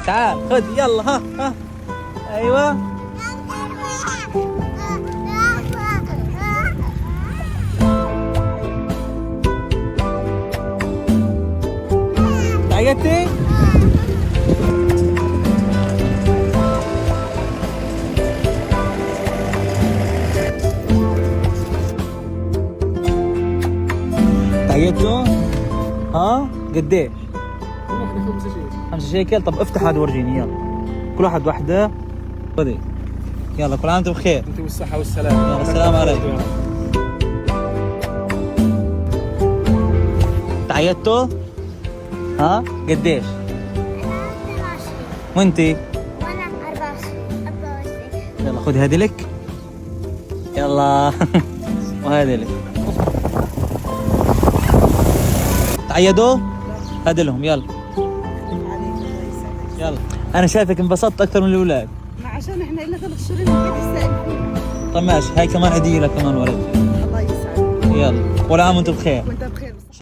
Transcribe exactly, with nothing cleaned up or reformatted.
تعال، خذ، يلا، ها، ها. أيوة. تعيطتي؟ تعيطتوا؟ ها؟ قديش؟ خمسة شيكل. خمسة شيكل؟ طب افتح هاد ورجيني، يلا. كل واحد وحدة. خذي. يلا، كل عام وانتم بخير. انتم بالصحة والسلامة. يلا، السلام عليكم. تعيطتوا؟ ها؟ قديش؟ أنا اثنين وعشرين. وانتي؟ وأنا أربعة وعشرين. أربعة وعشرين. يلا، خذي هذه لك. يلا. وهذه لك. تعيدوا؟ هذه لهم، يلا. يلا. أنا شايفك انبسطت أكثر من الأولاد. ما عشان إحنا إلا ثلاث شهور نقعد نسأل فيه. طب ماشي، هاي كمان هدية لك كمان ولد. الله يسعدك. يلا، كل عام وانتم بخير. وانت